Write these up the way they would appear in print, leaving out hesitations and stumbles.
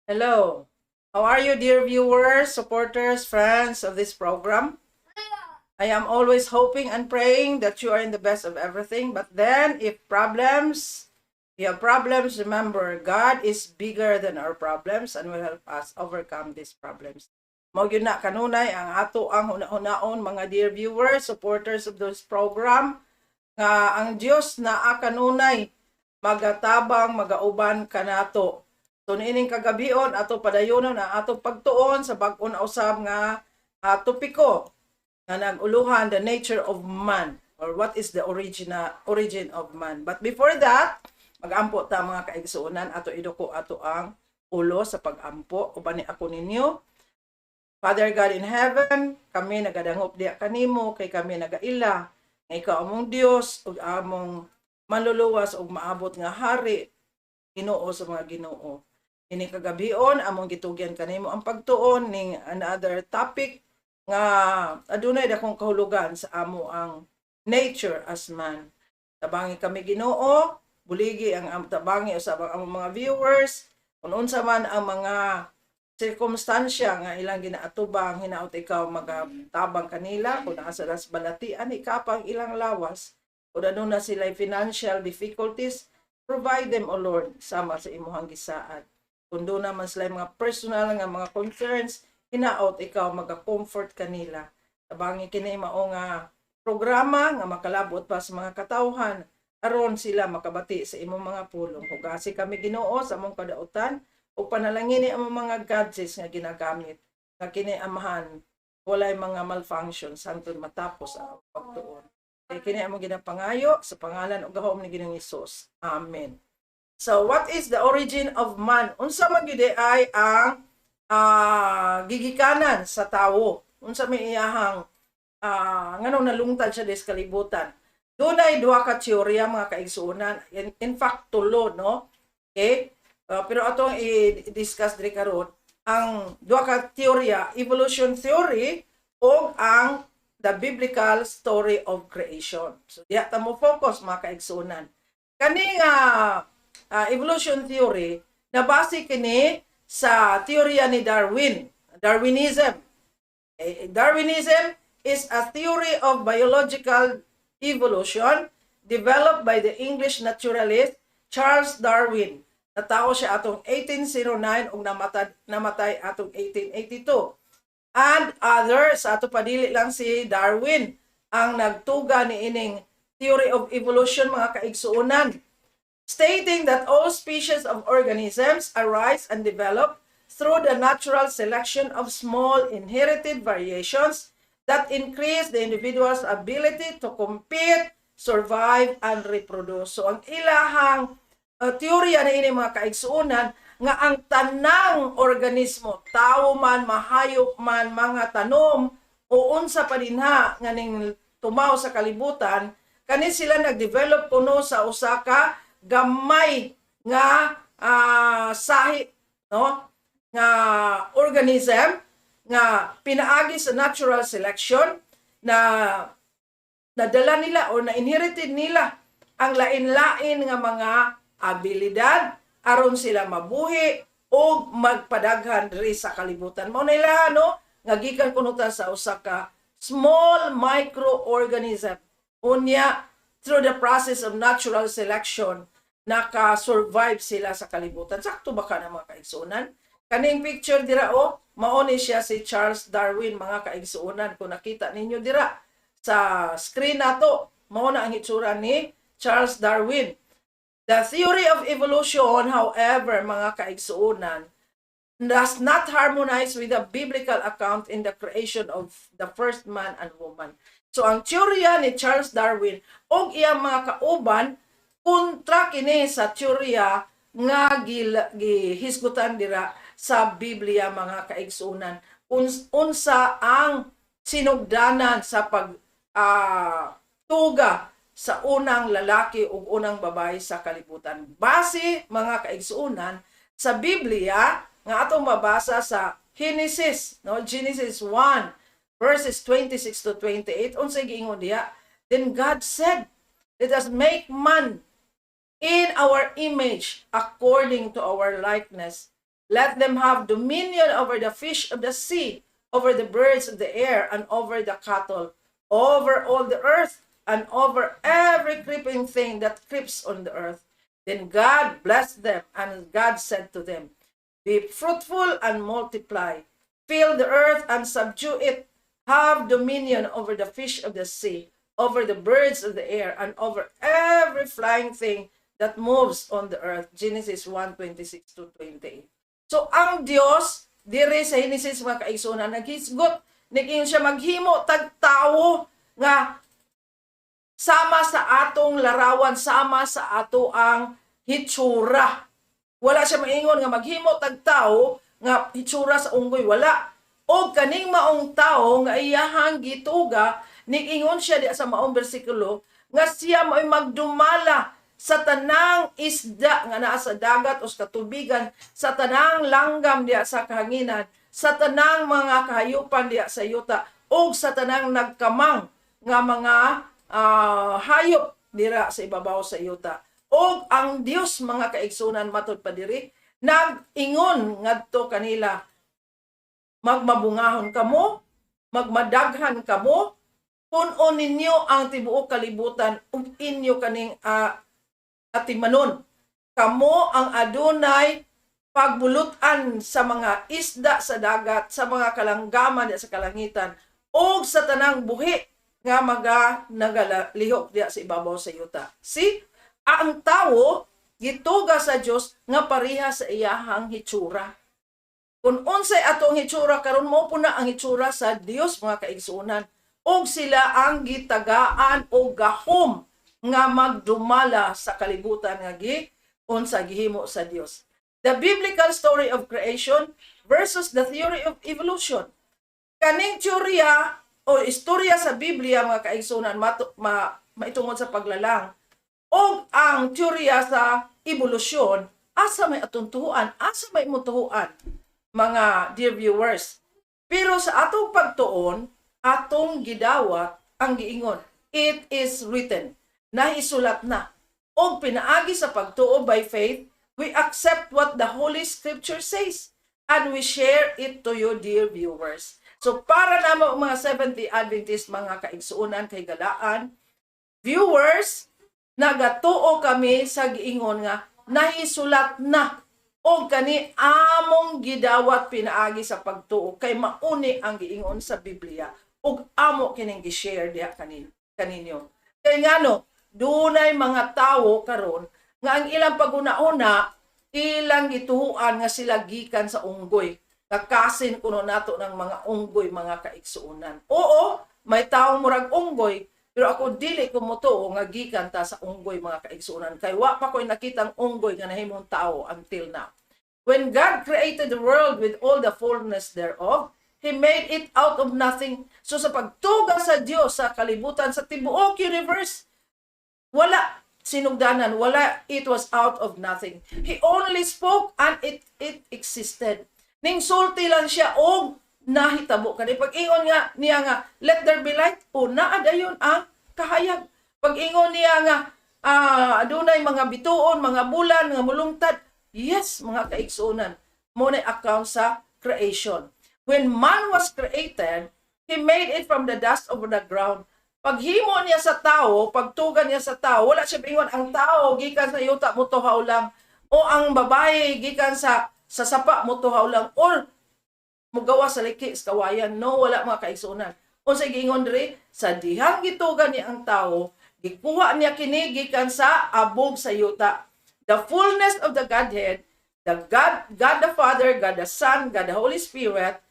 Hello. How are you, dear viewers, supporters, friends of this program? I am always hoping and praying that you are in the best of everything. But then, if problems, you have problems, remember, God is bigger than our problems and will help us overcome these problems. Mao gyud na kanunay ang ato ang huna-hunaon, mga dear viewers, supporters of this program, nga ang Dios naa kanunay magatabang, magauban kanato. So niining kagabion, ato padayonon ang atong pagtuon sa bag-o na usab nga topiko nga nag-uluhan "The Nature of Man" or "What is the origin of man." But before that, magampo ta, mga kaigsuonan. Ato iduko ato ang ulo sa pagampo. Ubani ako ninyo. Father God in heaven, kami nagadangop diha kanimo kay kami nagaila nga ikaw among Dios ug among manluluwas ug maabot nga hari, Ginoo sa mga Ginoo. Ini kagabion, among gitugyan kanimo ang pagtuon ning another topic nga adunay dakong kahulugan sa amo ang nature as man. Tabangi kami, Ginoo, buligi ang tabangi usab ang among mga viewers kung unsa man ang mga sirkumstansya nga ilang ginaatubang, hinaot ikaw magatabang kanila. Kung naa sila sa balatian, ikapang ilang lawas. Kung aduna sila financial difficulties, provide them, O Lord, sama sa imuhang gisaad. Kung duna man sila mga personal nga mga concerns, hinaot ikaw maga-comfort kanila. Tabangi kini mao nga programa nga makalabot pa sa mga katawhan aron sila makabati sa imong mga pulong. Hugasi kami, Ginoo, sa among kadautan ug panalangini ang mga gadgets nga ginagamit nga kini Amahan walay mga malfunction hangtod matapos ang pagtuon. Kay kini among ginapangayo sa pangalan ug gahom ni Ginoong Hesus. Amen. So what is the origin of man? Unsa man gyud ay ang gigikanan sa tawo? Unsa may iyahang nganong nalungtad siya sa kalibutan? Dunay duha ka teorya, mga kaigsuonan. In fact, tulo, no? Okay? Pero atong i-discuss diri karon ang duha ka teorya, evolution theory o ang the biblical story of creation. So diha ta mo focus, mga kaigsuonan. Kani nga evolution theory, nabase kini sa teorya ni Darwin, Darwinism. Eh, Darwinism is a theory of biological evolution developed by the English naturalist Charles Darwin. Natao siya atong 1809 ug namatay atong 1882. And others, ato pa dili lang si Darwin ang nagtuga ni ining theory of evolution, mga kaigsuonan, stating that all species of organisms arise and develop through the natural selection of small inherited variations that increase the individual's ability to compete, survive, and reproduce. So ang ilahang teorya na ini, mga kaigsuonan, nga ang tanang organismo, tao man, mahayop man, mga tanom, o unsa pa dinha nga ning tumaw sa kalibutan, kani sila nag-develop kuno sa usa ka gamay nga sahi, no, nga organism nga pinaagi sa natural selection na nadala nila o na-inherited nila ang lain-lain nga mga abilidad aron sila mabuhi o magpadaghan diri sa kalibutan. Mao na ila, no, nga gikan kuno ta sa usa ka small microorganism. Unya, through the process of natural selection, naka-survive sila sa kalibutan. Sakto ba ka na, mga kaigsuonan? Kaning picture dira oh, mao ni siya si Charles Darwin, mga kaigsuonan. Kung nakita ninyo dira sa screen nato, mao na ang itsura ni Charles Darwin. The theory of evolution, however, mga kaigsuonan, does not harmonize with the biblical account in the creation of the first man and woman. So ang teorya ni Charles Darwin og iyang mga kauban, kontra kini sa teorya nga gihisgutan dira sa Biblia, mga kaigsuonan. Unsa ang sinugdanan sa pag tuga sa unang lalaki ug unang babae sa kalibutan? Base, mga kaigsuonan, sa Biblia nga atong mabasa sa Genesis, no, Genesis 1 verses 26 to 28, unsay giingon diha? "Then God said, 'Let us make man in our image according to our likeness.'" Let them have dominion over the fish of the sea, over the birds of the air, and over the cattle, over all the earth, and over every creeping thing that creeps on the earth. Then God blessed them, and God said to them, "Be fruitful and multiply. Fill the earth and subdue it. Have dominion over the fish of the sea, over the birds of the air, and over every flying thing that moves on the earth." Genesis 1:26 to 28. So ang Dios diri sa Genesis, mga kaigsuonan, naghisgot, naging siya maghimo tag tawo nga sama sa atong larawan, sama sa ato ang hitsura. Wala siya maingon nga maghimo tag tawo nga hitsura sa unggoy, wala. O kaning maong tao nga iyahang gituga, niingon siya di sa maong bersikulo nga siya mao'y magdumala sa tanang isda nga naa sa dagat o sa katubigan, sa tanang langgam diya sa kahanginan, sa tanang mga kahayupan diya sa yuta, ug sa tanang nagkamang nga mga hayop dira sa ibabaw sa yuta. Og ang Dios, mga kaigsunan, matud pa diri, nag-ingon ngadto kanila, "Magmabungahon kamo, magmadaghan kamo, puno ninyo ang tibuok kalibutan ug inyo kaning atimanon. Kamo ang adunay pagbulutan sa mga isda sa dagat, sa mga kalanggaman diya sa kalangitan, ug sa tanang buhi nga maga nagalihok diya sa ibabaw sa yuta." See? Ang tawo gituga sa Dios nga pareha sa iyahang hitsura. Kung unsay atong hitsura karon, mo po na ang hitsura sa Dios, mga kaigsuonan. Ug sila ang gitagaan og gahom nga magdumala sa kalibutan nga gi unsa gihimo sa Dios. The biblical story of creation versus the theory of evolution. Kaning teorya o istorya sa Biblia, mga kaigsuonan, maitungod sa paglalang og ang teorya sa ebolusyon, asa may atong tuhuan, asa may imong tuhuan, mga dear viewers? Pero sa atong pagtuon, atong gidawat ang giingon, "It is written," nahisulat na. Og pinaagi sa pagtuo, by faith, we accept what the Holy Scripture says and we share it to you, dear viewers. So para namo mga Seventh-day Adventist, mga kaigsuonan, kay galaan, viewers, nagatuo kami sa giingon nga nahisulat na og kani among gidawat pinaagi sa pagtuo kay mauni ang giingon sa Biblia ug amo kining gi-share diha kaninyo. Kay ngano, dunay mga tawo karon nga ang ilang paguna-una, ilang gituhuan nga sila gikan sa unggoy. Kakasin kuno nato ng mga unggoy, mga kaigsuonan. Oo, may tawo murag unggoy, pero ako dili ko motuo nga gikan ta sa unggoy, mga kaigsuonan. Kay wa pa ko'y nakitang unggoy nga nahimong tao until now. When God created the world with all the fullness thereof, He made it out of nothing. So sa pagtuga sa Dios sa kalibutan, sa tibuok universe, wala sinugdanan, wala, it was out of nothing. He only spoke and it existed. Ning sulti lang siya og nahitabo kani. Pag-ingon nga niya nga, "Let there be light," o naa dayon ang kahayag. Pag-ingon niya nga, adunay mga bituon, mga bulan nga mulungtad. Yes, mga kaigsuonan, mo na account sa creation. When man was created, He made it from the dust of the ground. Paghimo niya sa tao, pagtuga niya sa tao, wala siya ingon ang tao gikan sa yuta motuhaw lang o ang babae gikan sa sapa motuhaw lang or mugawa sa liki sa kawayan. No, wala, mga kaigsuonan. Unsay giingon diri sa dihang gituga niya ang tao, gikuha niya kini gikan sa abog sa yuta. The fullness of the Godhead, the God, God the Father, God the Son, God the Holy Spirit,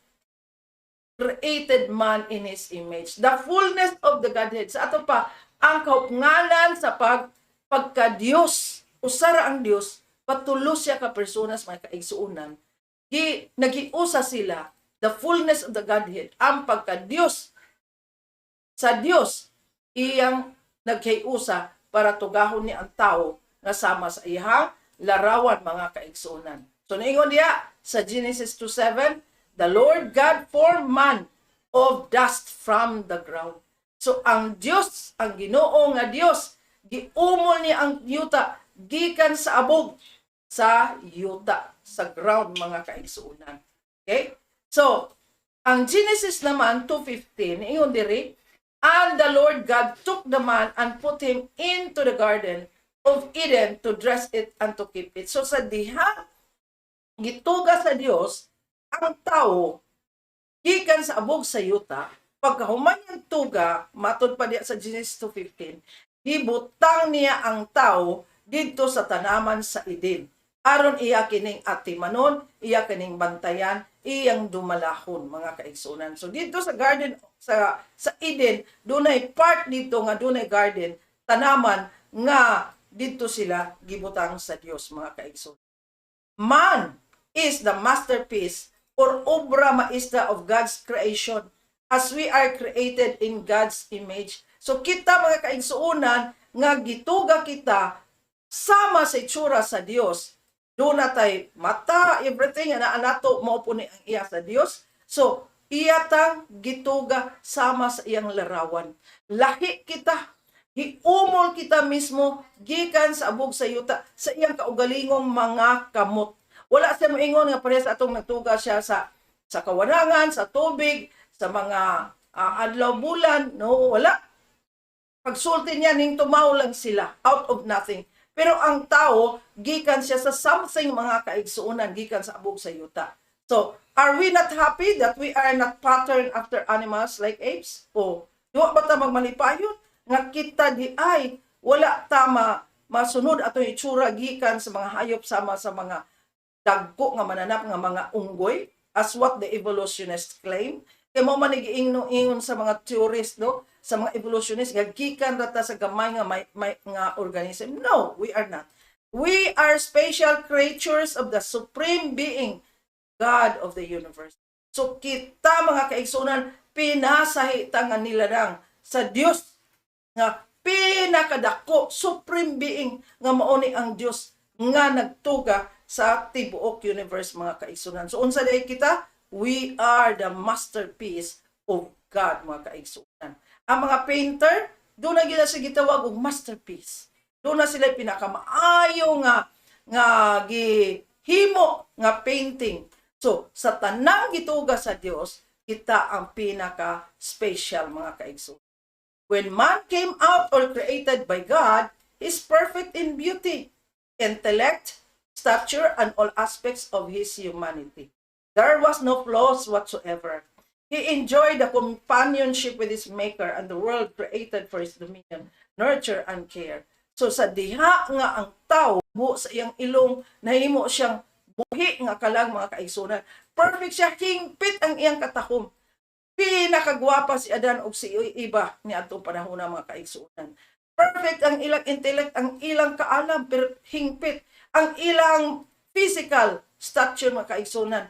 created man in His image. The fullness of the Godhead. Sa ato pa, ang kaupnganan sa pagka-Diyos, usara ang Diyos, patulo siya ka personas, mga kaigsuonan, gi nagiusa sila, the fullness of the Godhead, ang pagka-Diyos sa Diyos, iyang naghiusa para tugahon niya ang tao nga sama sa iyang larawan, mga kaigsuonan. So niingon diya sa Genesis 2:7, "The Lord God formed man of dust from the ground." So ang Dios, ang Ginoo nga Dios, giumol niya ang yuta gikan sa abog. sa yuta, sa ground, mga kaigsuonan. Okay? So, ang Genesis naman 2:15, ingon diri, "And the Lord God took the man and put him into the garden of Eden to dress it and to keep it." So sa diha gituga sa Dios ang tao gikan sa abog sa yuta, pagkahuman niyang tuga, matod pa diya sa Genesis 2:15, gibutang niya ang tao didto sa tanaman sa Eden aron iya kining atimanon, iya kining bantayan, iyang dumalahon, mga kaigsunan. So dito sa garden sa Eden, dunay part dito nga dunay garden, tanaman nga dito sila gibutang sa Dios, mga kaigsunan. Man is the masterpiece or obra maestra of God's creation as we are created in God's image. So kita, mga kaigsuonan, nga gituga kita sama sa itsura sa Dios. Duna tay mata, everything na nato mao po ni ang iya sa Dios. So iya tang gituga sama sa iyang larawan. Lahi kita. Giumol kita mismo gikan sa abog sa yuta sa iyang kaugalingong mga kamot. Wala siya moingon nga parehas atong nagtuga siya sa kawanangan, sa tubig, sa mga adlaw, bulan, no, wala. Pagsulti niya ning tumaw lang sila out of nothing. Pero ang tao, gikan siya sa something, mga kaigsuonan, gikan sa abog sa yuta. So, are we not happy that we are not patterned after animals like apes? O, duwa ba ta magmalipayon nga kita di ay wala ta masunod atong itsura gikan sa mga hayop sama sa mga dagko nga mananap nga mga unggoy, as what the evolutionists claim? Kay mao man ingon ingon sa mga theorists, no, sa mga evolutionists, nga gikan ra ta sa gamay nga may nga organism. No, we are not. We are special creatures of the supreme being, God of the universe. So kita, mga kaigsunan, pinasahi ta nga nilalang sa Dios nga pinakadako, supreme being, nga mao ni ang Dios nga nagtuga sa tibuok universe, mga kaigsunan. So unsa diay kita? We are the masterpiece of God, mga kaigsunan. Ang mga painter, duna gyud na sila gitawag og masterpiece. Duna sila pinakamaayo nga gihimo nga painting. So sa tanang gituga sa Dios, kita ang pinaka special, mga kaigsunan. When man came out or created by God, is perfect in beauty, intellect, stature, and all aspects of his humanity. There was no flaws whatsoever. He enjoyed the companionship with his Maker and the world created for his dominion, nurture, and care. So sa diha nga ang tao bu sa iyang ilong, nahimo siyang buhi nga kalag, mga kaigsunan. Perfect siya, hingpit ang iyang katahom. Pinakagwapa si Adan og si Eva ni atong panahon, mga kaigsunan. Perfect ang ilang intellect, ang ilang kaalam, pero hingpit. Ang ilang physical stature, mga kaigsunan,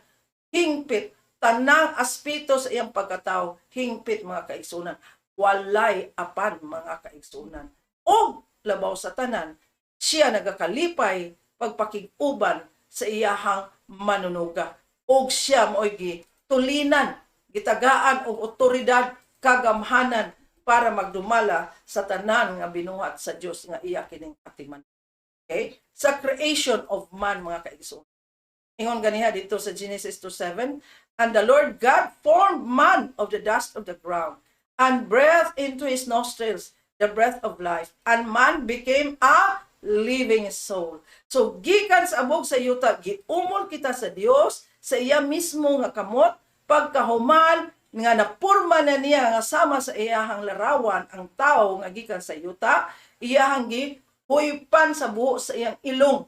hingpit. Tanang aspeto sa iyang pagkatao, hingpit, mga kaigsunan. Walay apan, mga kaigsunan. O labaw sa tanan, siya nagakalipay pagpakig-uban sa iyahang manunuga. Og siya mo'y gitulinan, gitagaan og otoridad, kagamhanan para magdumala sa tanan nga binuhat sa Dios nga iya kining atiman. Okay? Sa creation of man, mga kaigsoon. Ingon ganiha dito sa Genesis 2:7, "And the Lord God formed man of the dust of the ground and breathed into his nostrils the breath of life, and man became a living soul." So gikan sa abog sa yuta, giumol kita sa Dios sa iya mismo nga kamot. Pagkahuman nga napurma na niya nga sama sa iyahang larawan ang tao nga gikan sa yuta, iyahang gihuypan sa buho sa iyang ilong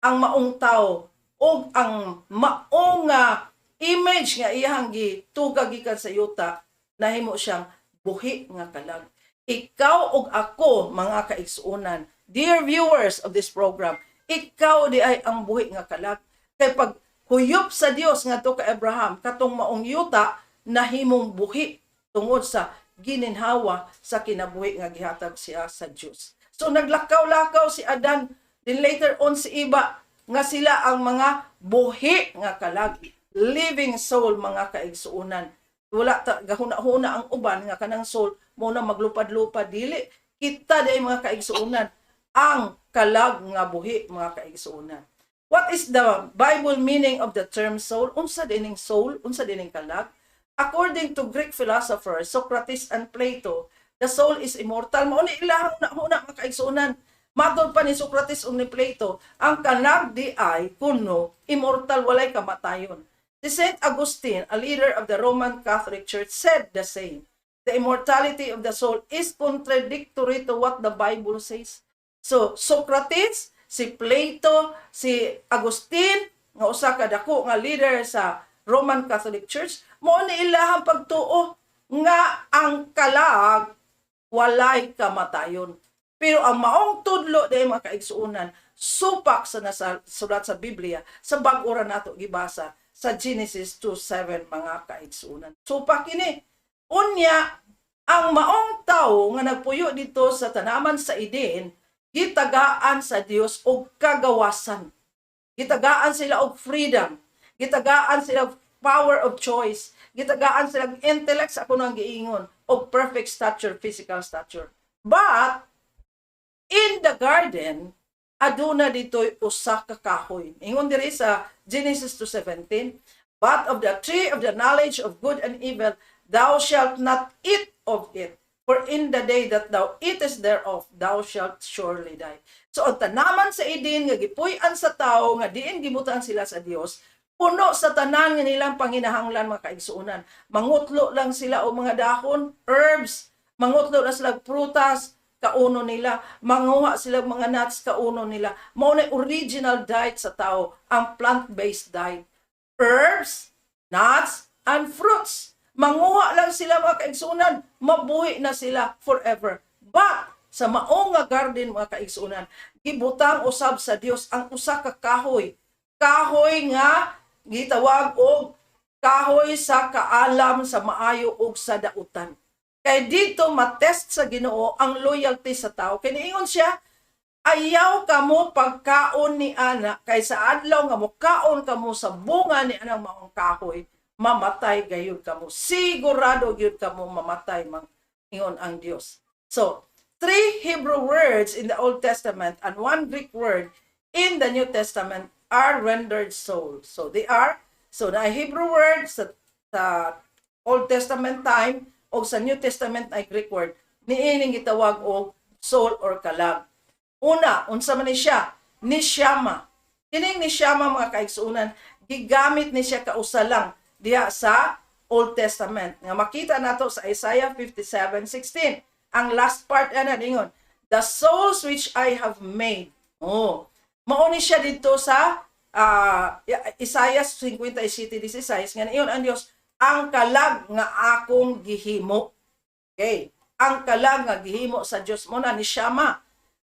ang maong tao, og ang maong nga image nga iyahang gituga gikan sa yuta, nahimo siyang buhi nga kalag. Ikaw ug ako, mga kaigsuonan, dear viewers of this program, ikaw di ay ang buhi nga kalag. Kay pag huyop sa Dios ngadto kay Abraham, katong maong yuta nahimong buhi tungod sa gininhawa sa kinabuhi nga gihatag siya sa Dios. So naglakaw-lakaw si Adan, then later on si Eva, nga sila ang mga buhi nga kalag, living soul, mga kaigsuonan. Wala ta gahuna-huna ang uban nga kanang soul mo na maglupad-lupad. Dili, kita diay, mga kaigsuonan, ang kalag nga buhi, mga kaigsuonan. What is the Bible meaning of the term soul? Unsa dining soul? Unsa dining kalag? According to Greek philosophers Socrates and Plato, the soul is immortal. Mao ni ilahang huna, mga kaigsuonan. Matod pa ni Socrates ug ni Plato, ang kalag diay kuno immortal, walay kamatayon. Si Saint Augustine, a leader of the Roman Catholic Church, said the same. The immortality of the soul is contradictory to what the Bible says. So, Socrates, si Plato, si Agustin, nga usa ka dako nga leader sa Roman Catholic Church, mao ni ilahang pagtuo nga ang kalag walay kamatayon. Pero ang maong tudlo diay, mga kaigsuonan, supak sa nasa sulat sa Biblia sa bag-o ra nato gibasa sa Genesis 2:7, mga kaigsuonan. Supak kini. Unya, ang maong tao nga nagpuyo dito sa tanaman sa Eden, gitagaan sa Dios og kagawasan. Gitagaan sila og freedom. Gitagaan sila og power of choice. Gitagaan sila og intellect sa ako nang giingon og perfect stature, physical stature. But in the garden, aduna dito'y usa ka kahoy. Ingon diri sa Genesis 2:17, "But of the tree of the knowledge of good and evil, thou shalt not eat of it. For in the day that thou eatest thereof, thou shalt surely die." So, ang tanaman sa Eden nga gipuy-an sa tao, nga diin gibutan sila sa Dios, puno sa tanan nga nilang panginahanglan, mga kaigsuonan. Mangutlo lang sila og mga dahon, herbs, mangutlo lang sila og prutas, kauno nila. Manguha sila og mga nuts, kauno nila. Mao na original diet sa tao, ang plant-based diet. Herbs, nuts, and fruits. Manguha lang sila, mga kaigsuonan, mabuhi na sila forever. But sa mao nga garden, mga kaigsuonan, gibutang usab sa Dios ang usa ka kahoy. Kahoy nga gitawag og kahoy sa kaalam sa maayo ug sa dautan. Kay dito matest sa Ginoo ang loyalty sa tao. Kay niingon siya, "Ayaw kamo pagkaon ni ana, kay sa adlaw nga mokaon kamo sa bunga ni anang maong kahoy, mamatay gayud kamo. Sigurado gyud kamo mamatay," mang ingon ang Dios. So, three Hebrew words in the Old Testament and one Greek word in the New Testament are rendered soul. So they are, so na Hebrew word sa Old Testament time o sa New Testament ay Greek word niining gitawag og soul or kalag. Una, unsa man ni siya? Nishama. Kining nishama, mga kaigsuonan, gigamit ni siya kausa lang diha sa Old Testament. Nga makita nato sa Isaiah 57:16. Ang last part ana ingon, "The souls which I have made." Oh. Mao ni siya dito sa Isaiah 57:16 nga ingon ang Dios, "Ang kalag nga akong gihimo." Okay. Ang kalag nga gihimo sa Dios mao na nishama.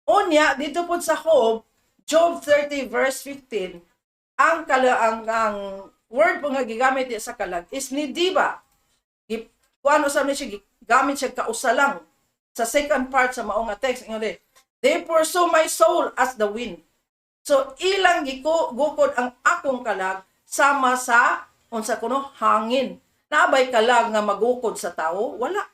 Unya dito pod sa Job, Job 30 verse 15, ang kala ang word po nga gigamit di sa kalag is nidiba. Kuano sa ni siya, gigamit siya kausa lang sa second part sa mao nga text. Ingon di, "They pursue my soul as the wind." So ilang gukod ang akong kalag sama sa unsa kuno, hangin. Naabay kalag nga magukod sa tao? Wala.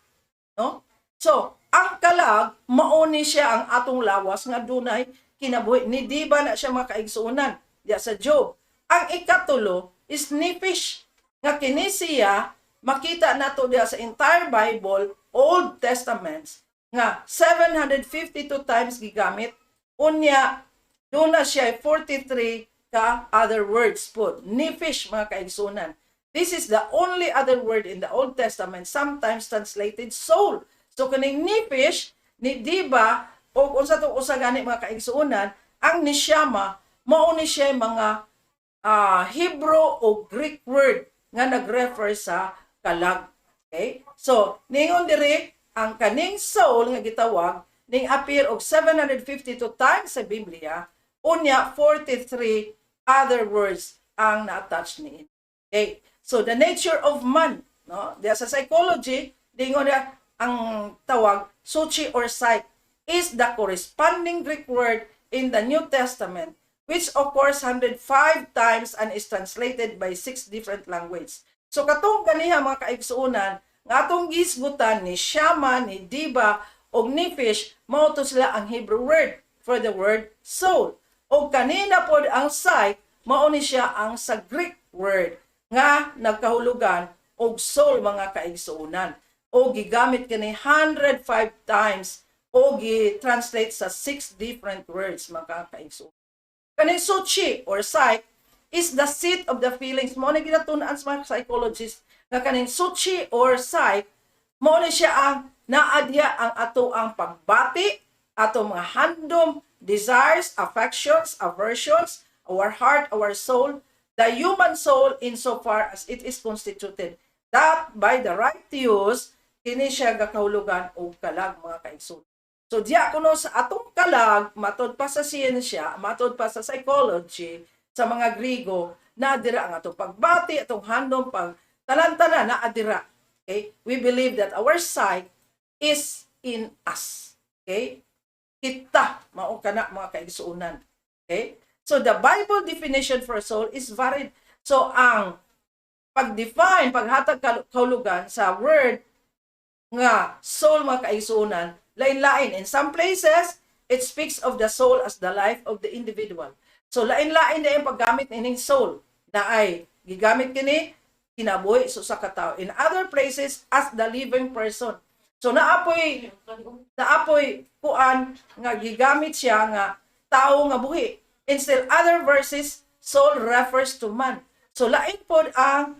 No? So, ang kalag mao ni siya ang atong lawas nga dunay kinabuhi. Ni di ba na siya, mga kaigsuonan, diya sa Job. Ang ikatulo is nephesh nga kini siya makita nato diya sa entire Bible, Old Testaments, nga 752 times gigamit. Unya duna siya 43 ka other words po. Nephesh, mga kaigsuonan. This is the only other word in the Old Testament sometimes translated soul. So kaning nephesh, ni diba o unsa to usa gani, mga kaigsuonan, ang nishama mao ni siya mga Hebrew o Greek word nga nagrefer sa kalag. Okay? So, ningon diri ang kaning soul nga gitawag ning appear og 752 times sa Biblia, unya 43 other words ang na-attach ni. Okay? So, the nature of man, no? Diya sa psychology, dingon niya ang tawag psyche or psyche is the corresponding Greek word in the New Testament, which occurs 105 times and is translated by six different languages. So katong ganiha, mga kaigsuonan, nga atong gisgutan ni Shama, ni Diba, og ni Fish, mao to sila ang Hebrew word for for the word soul. O kanina pod ang psyche, mao ni siya ang sa Greek word nga nagkahulugan og soul, mga kaigsuonan. O gigamit kini 105 times o gi-translate sa six different words, mga kaigsuonan. Kaning psuche or psyche is the seat of the feelings. Mao ni ginatun-an sa mga psychologists nga kaning psuche or psyche, mao ni siya ang naadya ang ato ang pagbati, ato mga handom, desires, affections, aversions, our heart, our soul, the human soul insofar as it is constituted. That by the right use, kini siya gakahulugan og kalag, mga kaigsoon. So diya kuno sa atong kalag, matod pa sa siyensya, matod pa sa psychology, sa mga Grigo, na dira ang atong pagbati, atong handom, pag talan-tanan na dira. Okay? We believe that our psyche is in us. Okay? Kita, mao kana, mga kaigsuonan. Okay? So the Bible definition for soul is varied. So ang pag-define, paghatag kahulugan sa word nga soul, mga kaigsuonan, lain-lain. In some places, it speaks of the soul as the life of the individual. So lain-lain na yung paggamit ining soul na ay gigamit kini kinabuhi sa usa ka tawo. In other places, as the living person. So naapoy kuan nga gigamit siya nga tao nga buhi. In still other verses, soul refers to man. So lain pod ang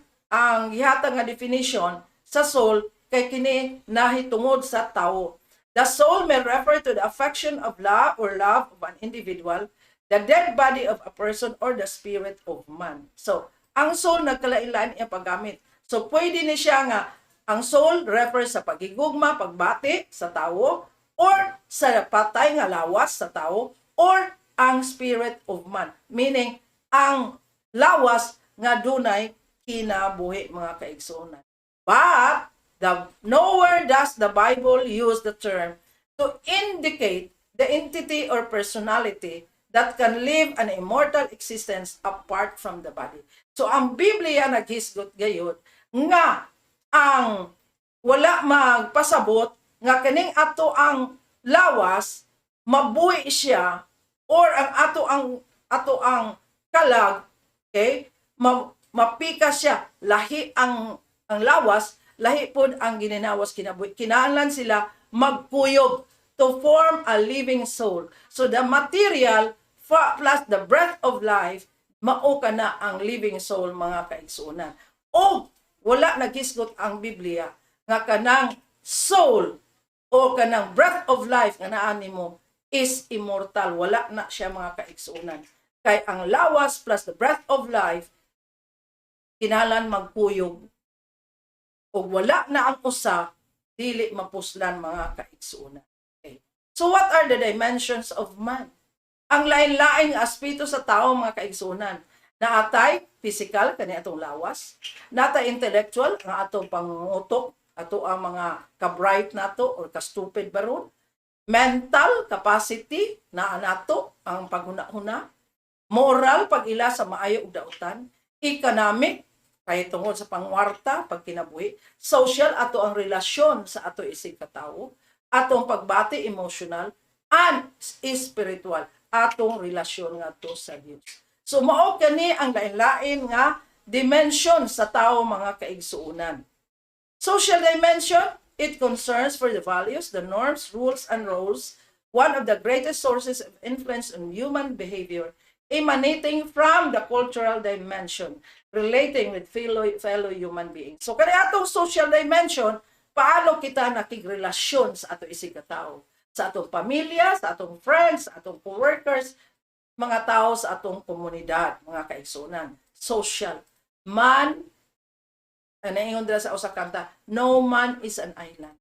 gihatag nga definition sa soul kay kini nahitungod sa tao. The soul may refer to the affection of love or love of an individual, the dead body of a person, or the spirit of man. So, ang soul nagkalain-lain ang paggamit. So, pwede ni siya nga ang soul refers sa pagigugma, pagbati sa tao, or sa patay nga lawas sa tao, or ang spirit of man. Meaning, ang lawas nga dunay kinabuhi, mga kaigsuonan. But, nowhere does the Bible use the term to indicate the entity or personality that can live an immortal existence apart from the body. So, ang Biblia naghisgot gayud nga ang wala magpasabot nga kaning ato ang lawas mabuhi siya or ang ato ang kalag, okay, mapika siya. Lahi ang lawas, lahi pod ang gininawas kinabuhi. Kinahanglan sila magkuyog to form a living soul. So the material plus the breath of life, mao kana ang living soul, mga kaigsuonan. O wala naghisgot ang Biblia nga kanang soul o kanang breath of life nga naa nimo is immortal. Wala na siya, mga kaigsuonan, kay ang lawas plus the breath of life kinahanglan magkuyog. Ug wala na ang usa, dili mapuslan, mga kaigsuonan. Okay. So what are the dimensions of man? Ang lain-laing aspeto sa tao, mga kaigsuonan. Naatay physical, kani atong lawas, natay intellectual, ang atong pangutok, ato ang mga ka-bright nato or ka-stupid baron, mental capacity na nato ang paghuna-huna, moral, pag-ila sa maayo ug dautan, economic kay tungod sa pangwarta, pagkinabuhi, social, ato ang relasyon sa ato isig katawo, atong pagbati, emotional, and spiritual, atong relasyon ngadto sa Dios. So mao kani ang lain-lain nga dimension sa tao, mga kaigsuonan. Social dimension, it concerns for the values, the norms, rules, and roles, one of the greatest sources of influence on human behavior, emanating from the cultural dimension, relating with fellow human beings. So, kani atong social dimension, paano kita nakigrelasyon sa ato isig ka tao? Sa atong pamilya, sa atong friends, sa atong coworkers, mga tao sa atong komunidad, mga kaigsuonan. Social. Man, naingon dira sa usa kanta, "No man is an island."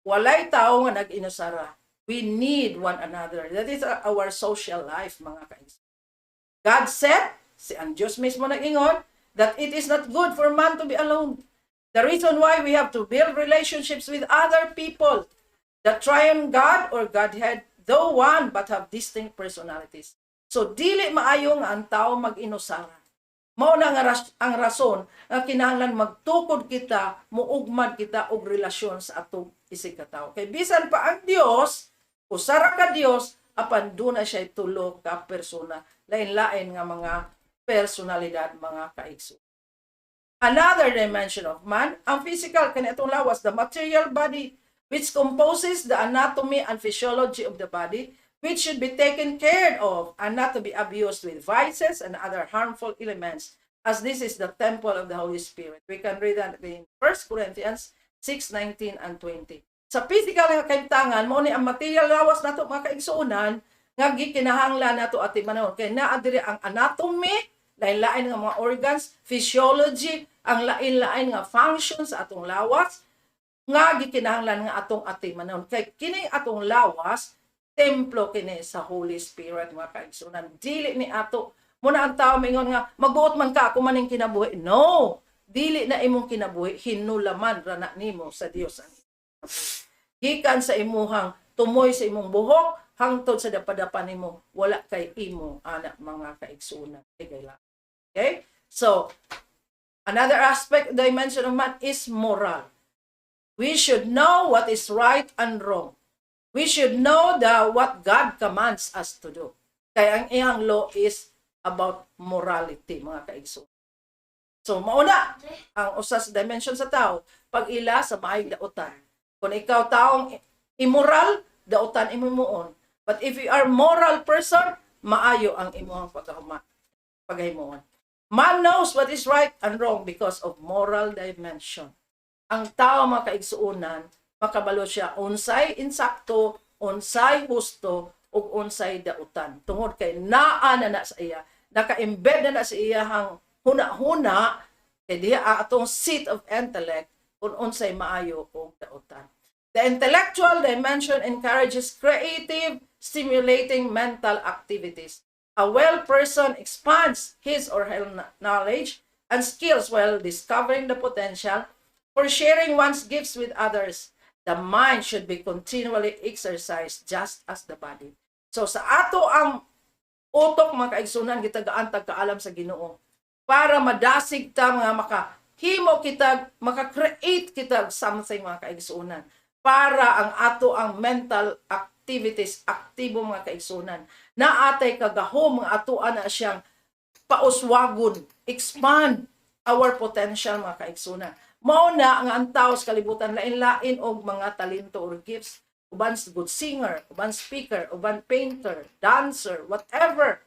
Walay tao nga nag-inusara. We need one another. That is our social life, mga kaigsuonan. God said, si ang Diyos mismo nag-ingon, that it is not good for man to be alone. The reason why we have to build relationships with other people. The triune God or Godhead, though one but have distinct personalities. So dili maayo nga ang tao mag-inusara. Mao na nga ang rason nga kinahanglan magtukod kita, muugmad kita og relasyon sa atong isig ka tawo. Kay bisan pa ang Dios, usara ka Dios, apan duna siya tulo ka persona, lain-lain nga mga personalidad, mga kaigsuonan. Another dimension of man, ang physical, kani atong lawas, the material body, which composes the anatomy and physiology of the body, which should be taken care of and not to be abused with vices and other harmful elements, as this is the temple of the Holy Spirit. We can read that in 1 Corinthians 6, 19 and 20. Sa physical nga kahimtangan, mao ni ang material lawas nato, mga kaigsuonan, nga gikinahanglan nato atimanon. Kay naa diri ang anatomy, lain-lain nga mga organs, physiology, ang lain-lain nga functions sa atong lawas, nga gikinahanglan nga atong atimanon. Kay kini atong lawas, templo kini sa Holy Spirit, mga kaigsuonan. Dili ni ato. Muna ang tao mingon nga magbuot man ka, ako man ning kinabuhi. No, dili na imong kinabuhi, hinulaman ra na nimo sa Dios ang gikan sa imuhang tumoy sa imong buhok hangtod sa dapadapa nimo, wala kay imo ana, mga kaigsuonan. Okay? So, another aspect, dimension of man is moral. We should know what is right and wrong. We should know the what God commands us to do. Kaya ang iyang law is about morality, mga kaigsuonan. So, mauna ang usa sa dimension sa tao, pag-ila sa maayong dautan. Kung ikaw taong immoral, dautan imo himuon. But if you are moral person, maayo ang imong pagkahuma, paghimuon. Man knows what is right and wrong because of moral dimension. Ang tao, mga kaigsuonan, makabalo siya unsay insakto, unsay husto, ug unsay dautan. Tungod kay naa na na sa iya, naka-embed na na sa iyahang huna-huna, kay diha ang atong seat of intellect kung unsay maayo ug dautan. The intellectual dimension encourages creative, stimulating mental activities. A well person expands his or her knowledge and skills while discovering the potential for sharing one's gifts with others. The mind should be continually exercised just as the body. So sa ato ang utok, mga kaigsunan, gitagaan tag kaalam sa Ginoo para madasig ta mga makahimo kita, maka-create kita something, mga kaigsunan, para ang ato ang mental activities aktibo, mga kaigsunan, na atay kagahom nga atoa na siyang pauswagon, expand our potential, mga kaigsunan. Mao na nga ang tao sa kalibutan lain-lain og mga talento or gifts. Uban good singer, uban speaker, uban painter, dancer, whatever.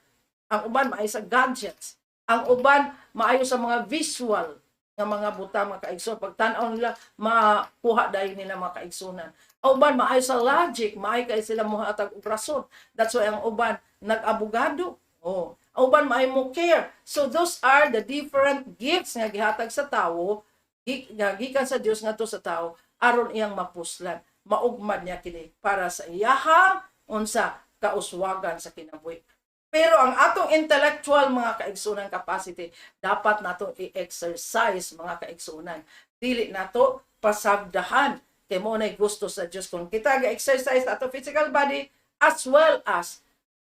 Ang uban maayo sa gadgets. Ang uban maayo sa mga visual nga mga butang, mga kaigsunan. Pag tan-aw nila, makuha dayon nila, mga kaigsunan. Ang uban maayo sa logic, maayo kay sila mohatag og rason. That's why ang uban nag-abogado. Oh, ang uban maayo mo care. So those are the different gifts nga gihatag sa tawo, nga gikan sa Dios ngadto sa tao aron iyang mapuslan, maugmad niya kini para sa iyahang unsa kauswagan sa kinabuhi. Pero ang atong intellectual, mga kaigsunan, capacity, dapat natong i-exercise, mga kaigsunan. Dili nato pasagdahan kay mo nay gusto sa Dios kung kita ga-exercise ato physical body as well as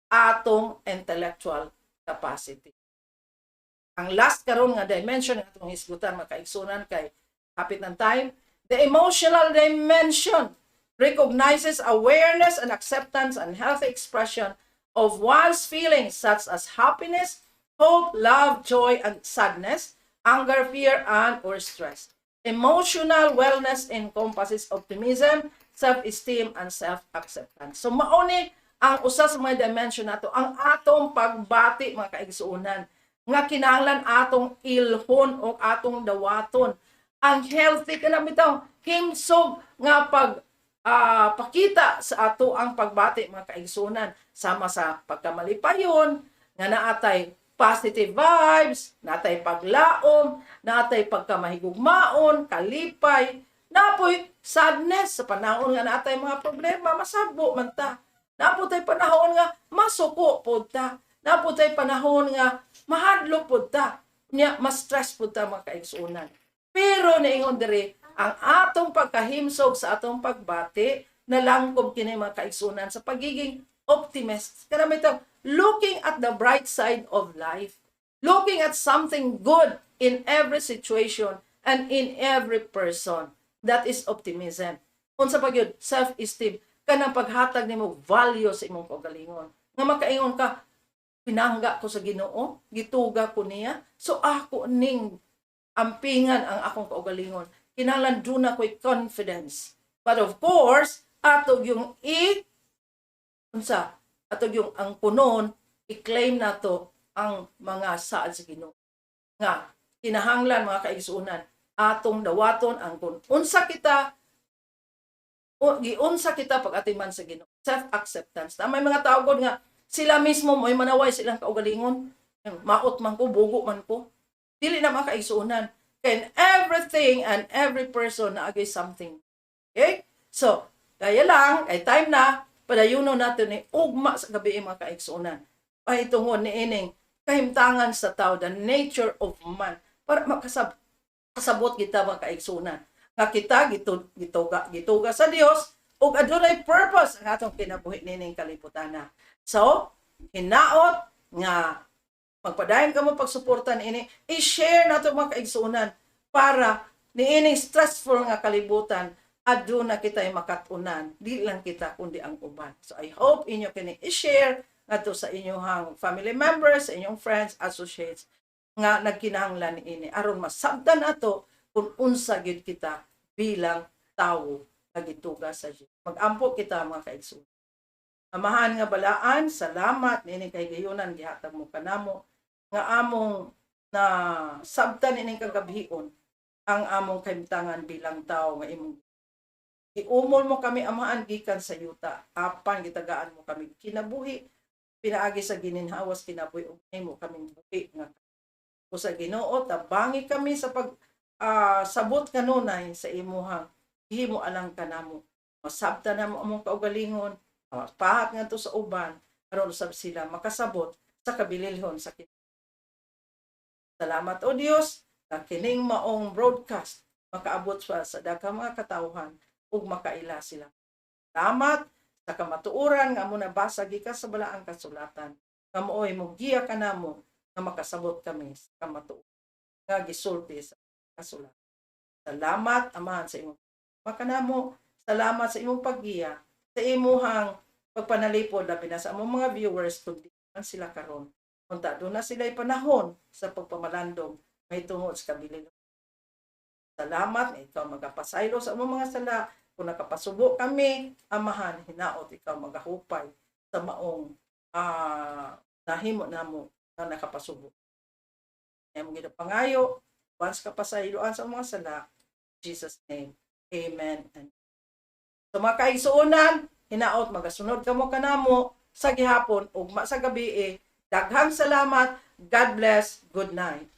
atong intellectual capacity. Ang last karon nga dimension nga atong hisgutan, mga kaigsunan, kay hapit ng time, the emotional dimension recognizes awareness and acceptance and healthy expression of one's feelings such as happiness, hope, love, joy, and sadness, anger, fear, and or stress. Emotional wellness encompasses optimism, self-esteem, and self-acceptance. So mauni ang usa sa mga dimension nato, ang atong pagbati, mga kaigsuonan, nga kinahanglan atong ilhon o atong dawaton. Ang healthy kana bitaw himsog nga pag pakita sa ato ang pagbati, mga kaigsuonan, sama sa pagkamalipayon nga naatay positive vibes, natay paglaom, natay pagkamahigugmaon, kalipay, napoy sadness sa panahon nga naatay mga problema, masabo man ta. Napoy panahon nga masuko pod ta. Napoy panahon nga mahadlok pod ta. Nya mas-stress pod ta, mga kaigsuonan. Pero niingon diri ang atong pagkahimsog sa atong pagbati nalangkob kini, mga kaigsuonan, sa pagiging optimist. Kana bitaw looking at the bright side of life. Looking at something good in every situation and in every person. That is optimism. Unsa pa gyud? Self-esteem. Kanang paghatag nimo value sa imong kaugalingon. Nga makaingon ka, "Pinangga ko sa Ginoo, gituga ko niya, so ako ning ampingan ang akong kaugalingon." Kinahanglan duna ko'y confidence. But of course, ato yung i unsa ato yung ang punon, i-claim nato ang mga saad sa Ginoo. Nga kinahanglan, mga kaigsuonan, atong dawaton ang kung unsa kita o giunsa kita pag-atiman sa Ginoo. Self-acceptance. Na may mga tao gud nga sila mismo mo'y manaway silang kaugalingon. "Maot man ko, bugo man ko." Dili na, mga kaigsuonan. Can everything and every person naa gyuy something. Okay? So, kaya lang, kay time na, padayuno nato ni ugma sa gabi, mga kaigsuonan. Pahitungod ni ining kahimtangan sa tao, the nature of man, para kasabot kita, mga kaigsuonan. Nga kita gituga sa Dios ug adunay purpose ang atong kinabuhi nining kalibutan. So, hinaot nga magpadayon kamo pagsuporta niini, i-share nato, mga kaigsuonan, para niining stressful nga kalibutan aduna kita makatunan, di lang kita kundi ang uban. So I hope inyo kini i-share ngadto sa inyong family members, sa inyong friends, associates nga nagkinahanglan niini aron masabtan ato kung unsa gyud kita bilang tawo nga gituga sa Dios. Mag-ampo kita, mga kaigsuonan. Amahan nga balaan, salamat niini kay gayunan gihatag mo kanamo nga among na sabtan ining kagabhion ang among kahimtangan bilang tao nga imong giumol mo kami, Amahan, gikan sa yuta, apan gitagaan mo kami kinabuhi pinaagi sa gininhawas kinabuhi ug mo kaming buhi nga o sa Ginoo. Tabangi kami sa pag sabot kanunay sa imuhang himo alang kanamo. Masabtan namo among kaugalingon, pahat ngadto sa uban aron usab sila makasabot sa kabililhon sa. Salamat, O Dios, nga kining maong broadcast makaabot sa daghang mga katawhan ug makaila sila. Salamat sa kamatuoran nga amo nabasa gikan sa balaang kasulatan nga mooy mogiya kanamo nga makasabot kami sa kamatuoran nga gisulti sa kasulatan. Salamat, Amahan, sa imong makanamo. Salamat sa imong paggiya, sa imuhang pagpanalipod labi na sa among mga viewers kung di man sila karon. Unta duna sila panahon sa pagpamalandong mahitungod sa kabilin. Salamat nga ikaw magapasaylo sa among mga sala. Kung nakapasubo kami, Amahan, hinaot ikaw magahupay sa maong nahimo namo nga nakapasubo. Kaya mo ginapangayo, once ka pasayloan sa mga sala, in Jesus' name, amen. And so mga kaigsuonan, hinaot magasunod kamo kanamo sa gihapon, ugma sa gabi eh. Daghang salamat. God bless. Good night.